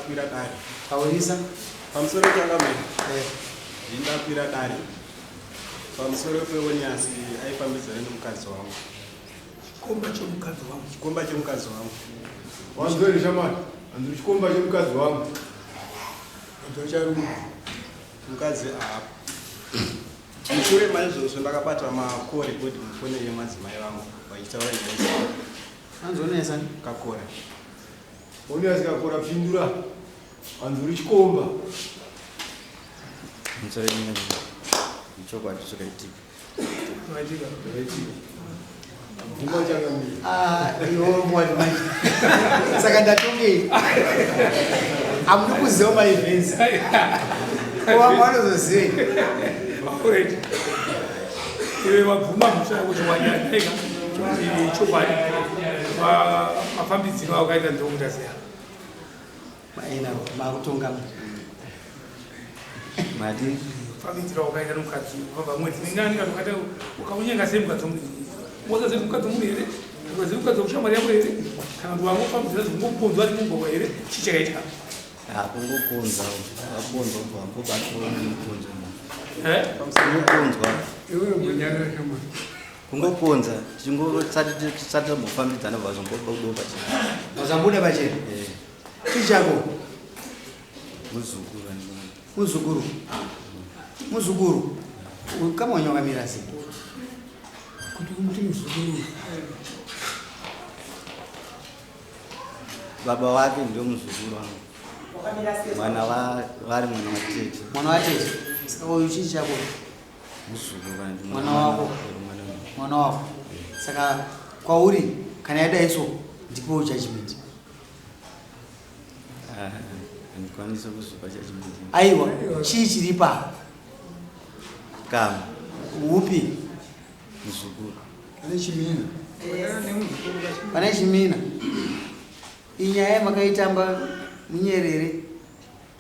Ndakwira dare. Taurisa. Pamusoro changamire. Eh. Ndini ndakwira dare. Pamusoro peOniasi aifambidzana nemukadzi wangu. Chikomba chemukadzi wangu. Chikomba chemukadzi wangu. Wanzwa here shamwari? Hanzi chikomba chemukadzi wangu. Ndocharume. Mukadzi ahapo. Mushure maizvozvo ndakabata macall record mufoni yemadzimai vangu vachitaura nyaya Hanzi Oniasi kakora. Oniasi kakora pindura. Hanzi uri chikomba. Musoro chokwadi zvakaitika. Ah, saka ndatongei hamudi kuziva maevents vamwe vanozozivei iwe wabvuma mhosva yako chokwadi chokwadi mafambidziro akaita ndokuita seya Maina makutonga mati fambidzira wakaita nomukadzi ubva mwedzi mingani kana ukaita ukaunyenga sei mukadzi womunhu wasaziva mukadzi womunhu here ukaziva mukadzi wokushamwari yako here kana kuti wangofambidzira zvingopunzwa ari mugwagwa here chii chakaitika Hakungopunza wapunzwa ubva wangobatwa nemupunzo kungopunzwa kungopunza tichingotisati tambofambidzana bva zvongobuda pachena zvabuda pachena eh. Chii chako? Muzukuru. Muzukuru. Muzukuru. Kama wanyakamira sei? Kuti umuti muzukuru. Baba wake ndio muzukuru wangu. Mwana vari mwana watete. Mwana watete. Saka uyu chii chako? Muzukuru. Mwana wako. Mwana wako. Saka kwauri kana yadai so ndipo judgment. Ah, handikwanisi kuzopa judgment. Aiwa, chii chiri pa? Kama. Upi? Muzukuru. Pane chimina. Pane chimina. Inyaya yamakaitamba munyerere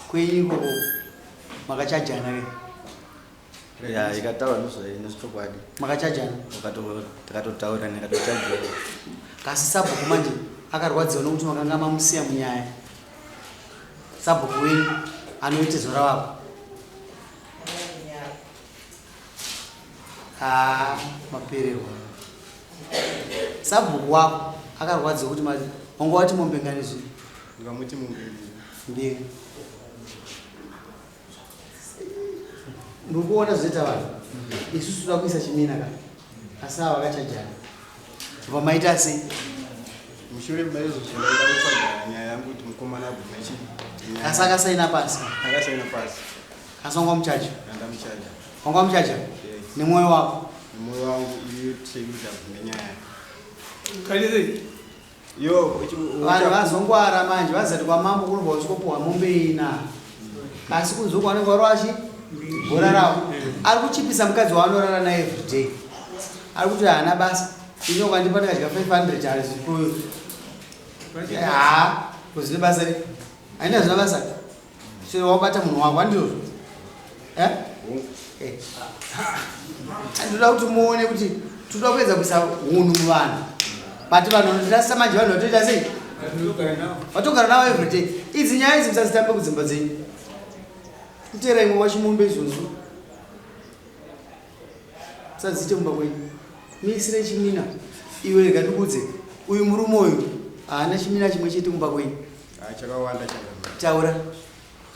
kwenyu ikoko makachajana ke? Ya, ikataura nezvechokwadi. Makachajana? Takatotaura nikatochajana. Kasi sabhuku manje akarwadziwa nokuti makanga mamusiya munyaya. Sabhuku wenyu anoita zuva ravako. Ah, mapererwa. Sabhuku wako akarwadziwa kuti wanga wati mombe ngani zvino? Ndikamuti mombe mbiri. Ndikuona zvoita vanhu. Isusu toda kuisa chimina ka. Asi ava vakachajana. Bva maita sei? Mushure maizvozvo ndaida kutsvaga nyaya yangu kuti mukomana abvume chii. Asi akasaina pasi. Akasaina pasi. Asi wanga wamuchaja? Ndamuchaja. Wanga wamuchaja? Yes. Nemwoyo wako? Nemwoyo wangu iye tichekuti abvume nyaya. Kaite Yo, vanhu vazongwara manje vazati kwamambo kunobva usikopuhwa mombe ina asi kunze uko vanenge varovachi bhora ravo ari kuchipisa mukadzi waanorara naye everyday ari kuti haana basa ini ukandipa ndikadya 500 hazvipo haa kuzine basa re haina zvina basa Sero wabata munhu wako handizvozvo eh? Eh. Ndoda kuti muone kuti toda kuedza kuisa hunhu muvanhu but vanhu vanotirasisa manje vanhu vatoita sei vatogara navo everyday idzi nyaya idzi musadzitambe kudzimba dzenyu kuteera imwe wachimombe izvozvo musadziite mumba kwenyu miisire chimina iwe rega ndikudze uyu murume uyu haana chimina chimwe chete kumba kwenyu Ah, chakawanda chakawanda. Taura.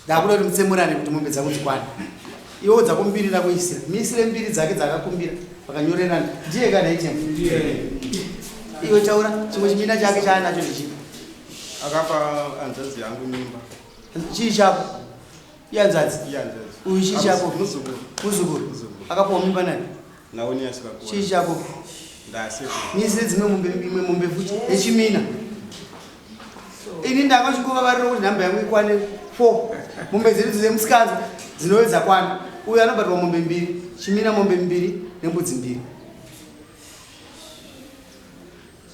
Ndakuda kuti mutsemurane kuti mombe dzangu dzikwane. Iwe dzako mbiri ndakuisira. Miisire mbiri dzake dzakakumbira vakanyorerana. Ndiye kana item. Ndiye. Iwe taura chimwe chimina chake chaanacho ndichipi? Akapa hanzvadzi yangu mimba. Chii chako? Ihanzvadzi. Ihanzvadzi. Uyu chii chako? Muzukuru. Muzukuru. Muzukuru. Akapiwa mimba nani? Naoni asikakuona. Chii chako? Ndaseko. Miisire dzimwe mombe imwe mombe futi yechimina. Ini ndanga chingovavarira kuti nhamba yangu ikwane 4. Mombe dzedu dzemusikanzwa dzinove dzakwana. Uyu anobhatirwa mombe mbiri, chimina mombe mbiri nembudzi mbiri.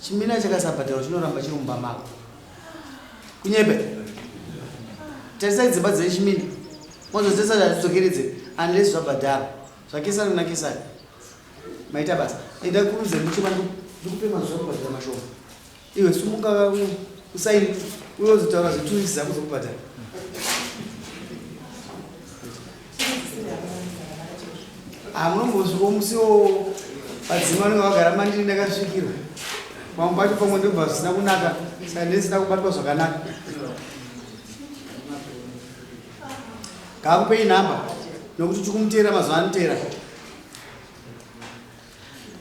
Chimina chakasabhadharwa chinoramba chiri mumba mako. Kunyebe. Tarisai dzimba dzechimina. Mozodzesa zvadzokeredze unless zvabhadharwa. ZvaKesari kuna Kesari. Maita basa. Enda kuruze muchema ndikupe mazuva kubhadhara mashoma. Iwe sumuka usaini uye uzotaura zvetuwisi dzako dzokubhadhara. Hamunombosviko musiwo vadzima vanenge vagara mandiri ndakasvikirwa. Pamwe pacho pamwe ndobva zvisina kunaka saka ndisina kubatwa zvakanaka. Ngaakupei nhamba nokuti tikumuteera mazuva anoteera.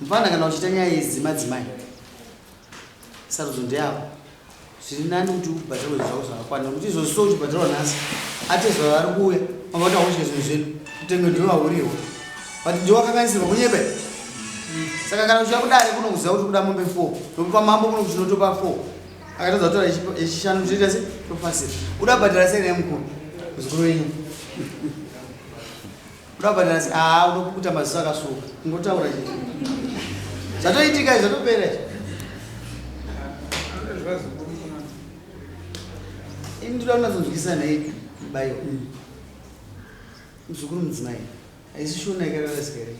Mfana kana uchiita nyaya idzi madzimai sarudzo ndeyako. Zviri nani kuti ubhadharwe zvako zvakakwana nokuti izvozvi so uchibhadharwa nhasi atezvara vari kuuya vanga kuti akudya zvinhu zvedu kutenge ndiwe wahurirwa but ndiwe wakanganisirwa kunyepe saka kana uchiuya kudare kuno kuziva kuti kuda mombe 4 nokuti kwamambo kuno kuti unotopa 4 akatadza kutora yechishanu toita se tofasira uda kubhadhara sei naye mukuru muzukuru wenyu uda kubhadhara sei haa unopukuta maziso akasuka ungotaura chete zvatoitika izvi zvatopera izvi ini ndoda kunatsonzwisisa nhai baiwa muzukuru mudzimai haisi shona yakararasika here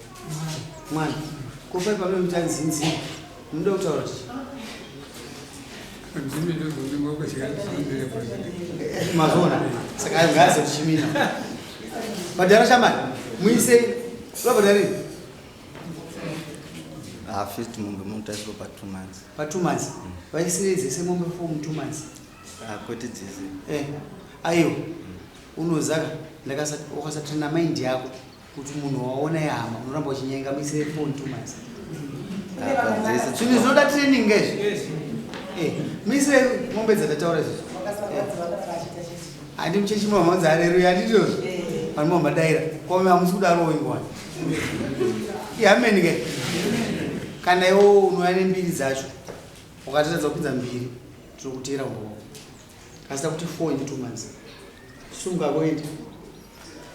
mwana ko pai pamwe mutanzinzi munoda kutaura kuti mazviona saka ngaaze kuchimina bhadhara shamani muisei uda bhadhara Ah, first mombe munotariswa pa 2 months. Pa 2 months. Vaisirei dzese mombe 4 mu 2 months. Ah, kwete dzese. Eh. Aiwa. Unozaka ndakasati ukasatraina mind yako kuti munhu waona yehama unoramba uchinyenga muisire 4 mu 2 months. Zvinhu zvinoda training ngezvi. Eh, muisire mombe dzatataura izvozvo. Handi muchechi munomanzi haleluya handizvozvo. Vanhu mambadaira. Kwame hamusi kudarowo ingwani. Ihameni ke. Kana iwo unouya nembiri dzacho ukatadza kupinza mbiri tinokuteera kumba kwako. Asi takuti 4 in 2 months. Sunga kuenda.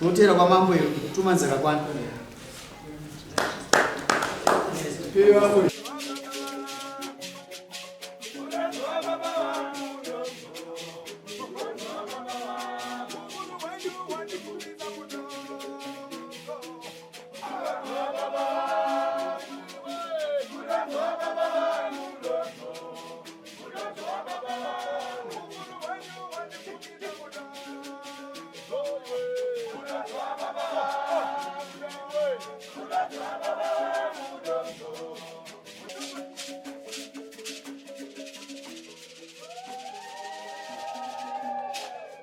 Unoteera kwamambo iyo 2 months akakwana.